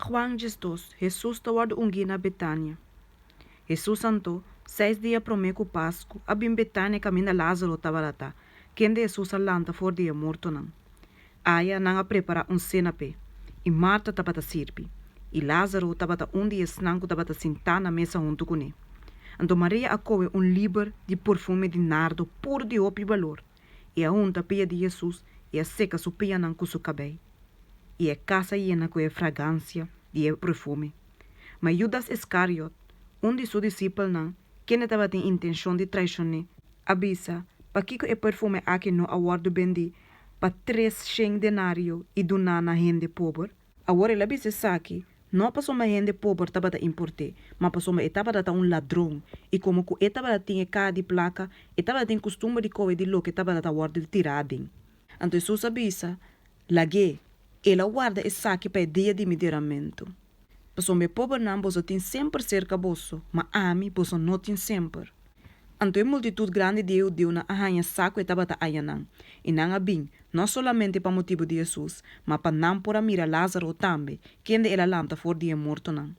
Juan 12, Hesus ta wòrdu ungí na Betania. Hesus anto, seis dia promé ku Pasku, a bin Betania kaminda Lázaro tabata, kende Hesus a lanta for di e mortonan. Aya nan a prepará un sena p'e, i Marta tabata sirbi, i Lázaro tabata un di esnan ku tabata sintá na mesa huntu kuné. Anto Maria a kohe un liber di perfume di nardo puru di hopi balor, i a hunta pia di Hesus i a seka su pianan ku su kabei. I e kas a yena ku e fragansia di e perfume. Ma Judas Iskariot, un di su disipelnan, kende tabatin intenshon di traishon'é, a bisa, Pakiko e perfume aki no a wòrdu bendí pa 300 denario i duná na hende pober? Awor el a bisa esaki, no pasobra hende pober tabata import'é, ma pasobra e tabata ta un ladron, i komo ku e tabatin e kaha di plaka, e tabatin kustumber di kohe di loke tabata wòrdu tirá aden. Anto Hesus a bisa, Lag'é, el a warda esaki pa e dia di mi deramentu. Pasobra e pobernan boso tin semper serka boso, ma ami boso no tin semper. Anto e multitut grandi di e hudiunan a haña sa ku e tabata ayanan, i nan a bin, no solamente pa motibu di Hesus, ma pa nan por a mira Lázaro tambe, kende el a lanta for di e mortonan.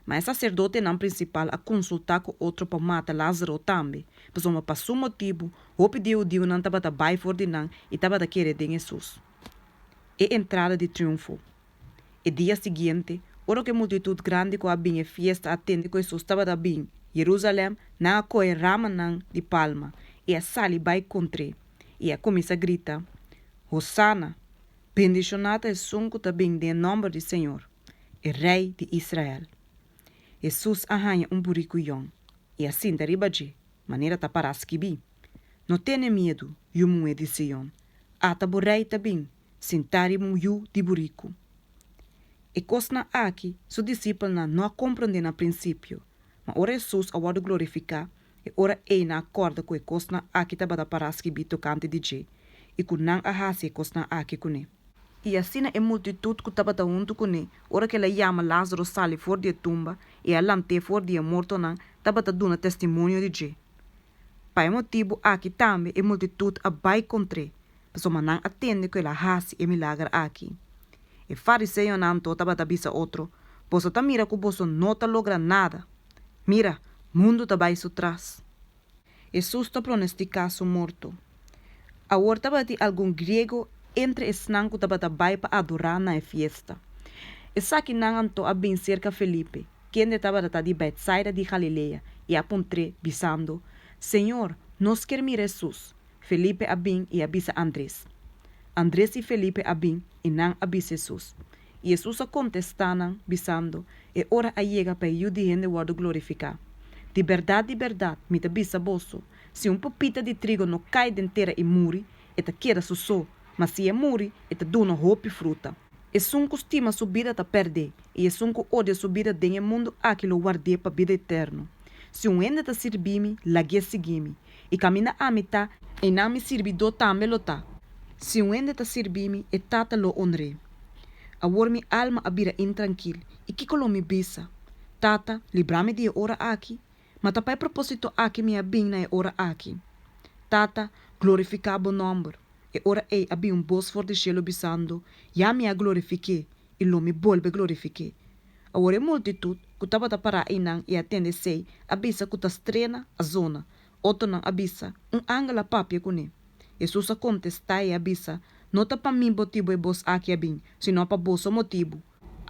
Ma e saserdotenan prinsipal a konsultá ku otro pa mata Lázaro tambe, pasobra pa su motibu hopi di e hudiunan tabata bai for di nan i tabata kere den Hesus. E entrada di triunfo. E dia siguiente, ora ku e multitut grandi ku a bin e fiesta a tende ku Hesus tabata bin Herusalèm, nan a kohe ramanan di palma i a sali bai kontr'é, i a kuminsá grita, Hosana! Bendishoná ta esun ku ta bin den e nòmber di Señor, e Rei di Israel! Hesus a haña un buriku yòn i a sinta riba dje, manera ta pará skibí, No tene miedu, yu muhé di Sion, ata bo Rei ta bin, sintá riba un yu di buriku. E kosnan aki su disipelnan no a komprondé na prinsipio, ma ora Hesus a wòrdu glorifiká, e ora ei nan a kòrda ku e kosnan aki tabata pará skibí tokante di dje i ku nan a hasi e kosnan aki kuné. I asina e multitut ku tabata huntu kuné ora ku el a yama Lázaro sali for di e tumba i a lant'é for di e mortonan tabata duna testimonio di dje. Pa e motibu aki tambe e multitut a bai kontr'é, pasobra nan a tende ku el a hasi e milager aki. E fariseonan anto tabata bisa otro, Boso ta mira ku boso no ta logra nada. Mira, mundu ta bai su tras. Hesus ta pronostiká su morto. Awor tabatin algun griego entre esnan ku tabata bai pa adorá na e fiesta. Esakinan anto a bin serka Felipe, kende tabata ta di Bètsaida di Galilea, i a puntr'é, bisando, Señor, nos kier mira Hesus. Felipe a bin i a bisa Andres. Andres i Felipe a bin i nan a bisa Hesus. I Hesus a kontestá nan, bisando, E ora a yega pa e Yu di hende wòrdu glorifiká. Di bèrdat, di bèrdat, mi ta bisa boso, si un pupita di trigo no kai den tera i muri, e ta keda su so, ma si e muri, e ta duna hopi fruta. Esun ku stima su bida ta pèrd'é, i esun ku odia su bida den e mundu aki lo ward'é pa bida eterno. Si un hende ta sirbi mi, lag'é sigui mi, i kaminda ami ta, einan mi sirbidó tambe lo ta. Si un hende ta sirbi mi, e Tata lo onr'é. Awor mi alma a bira intrankil, i kiko lo mi bisa? Tata, libra mi di e ora aki? Ma ta pa e propósito aki mi a bin na e ora aki. Tata, glorifiká bo nòmber. E ora ei a bin un bos for di shelu bisando, Ya mi a glorifik'é, i lo mi bolbe glorifik'é. Awor e multitut, ku tabata pará einan i a tende esei, a bisa ku ta strena a zona. Otronan a bisa, Un angel a papia kuné. Hesus a kontestá i a bisa, No ta pa mi motibu e bos aki a bin, sino pa boso motibu.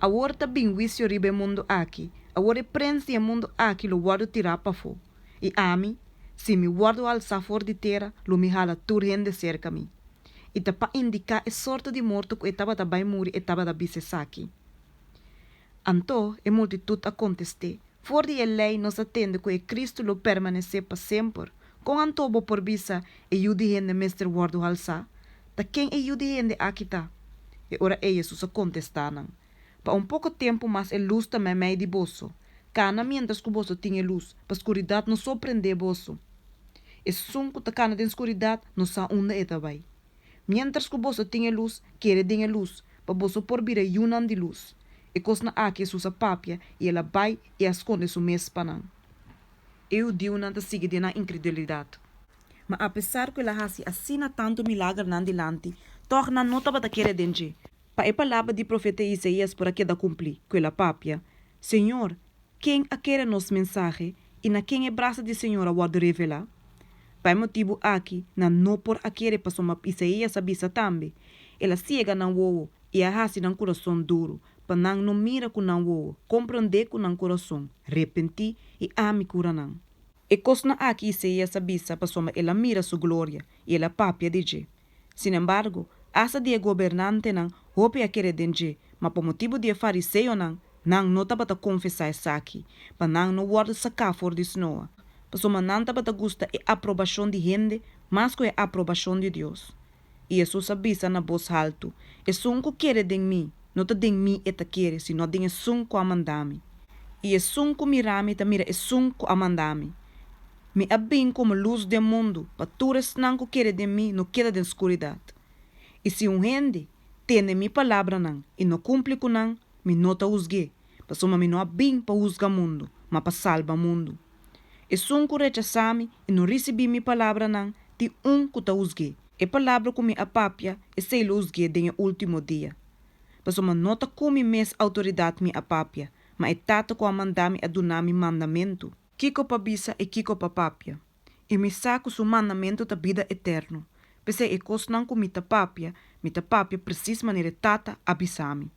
Awor ta bin huisio riba e mundu aki, awor e prens di e mundu aki lo wòrdu tirá pafó. I ami, si mi wòrdu alsá for di tera, lo mi hala tur hende serka mi. I ta pa indiká e sorto di morto ku e tabata bai muri e tabata bisa esaki. Anto e multitut a kontest'é, For di e Lei nos a tende ku e Kristu lo permanesé pa semper. Kon anto bo por bisa, E Yu di hende mester wòrdu halsá? Ta ken e Yu di hende aki ta? E ora ei Hesus a kontestá nan, Pa un poko tempu mas e lus ta meimei di boso. Kana miéntras ku boso tin e lus, pa skuridat no sorprendé boso. Esun ku ta kana den skuridat no sa unda e ta bai. Miéntras ku boso tin e lus, kere den e lus, pa boso por bira yunan di lus. E kosnan aki Hesus a papia, i el a bai i a skonde su mes pa nan. E hudiunan ta sigui den nan inkredulidat. Ma apesar ku el a hasi asina tantu milagernan dilanti, tòg nan no tabata kere den dje. Pa e palabra di profeta Isaías por a keda kumplí, ku el a papia, Señor, ken a kere nos mensahe, i na ken e brasa di Señor a wòrdu revelá? Pa e motibu aki nan no por a kere pasobra Isaías a bisa tambe, El a siega nan wowo i a hasi nan kurason duru, pa nan no mira ku nan wowo, komprondé ku nan kurason, repentí i ami kura nan. E kosnan aki Isaías a bisa pasobra el a mira su gloria i el a papia di dje. Sinembargo, asta di e gobernantenan hopi a kere den dje, ma pa motibu di e fariseonan nan no tabata konfesá esaki, pa nan no wòrdu saká for di snoa, pasobra nan tabata gusta e aprobashon di hende mas ku e aprobashon di Dios. I Hesus a bisa na bos haltu, Esun ku kere den mi, no ta den mi e ta kere, sino den esun ku a manda mi. I esun ku mira mi ta mira esun ku a manda mi. Mi a bin komo lus den mundu, pa tur esnan ku kere den mi no keda den skuridat. I si un hende tende mi palabranan i no kumpli ku nan, mi no ta husg'é, pasobra mi no a bin pa husga mundu, ma pa salba mundu. Esun ku rechasá mi i no risibí mi palabranan, tin un ku ta husg'é. E palabra ku mi a papia, esei lo husg'é den e último dia. Pasobra no ta ku mi mes outoridat mi a papia, ma e Tata ku a manda mi a duna mi mandamentu, kiko pa bisa i kiko pa papia, i mi sa ku su mandamentu ta bida eterno. P'esei e kosnan ku mi ta papia, mi ta papia presis manera e Tata a bisa mi.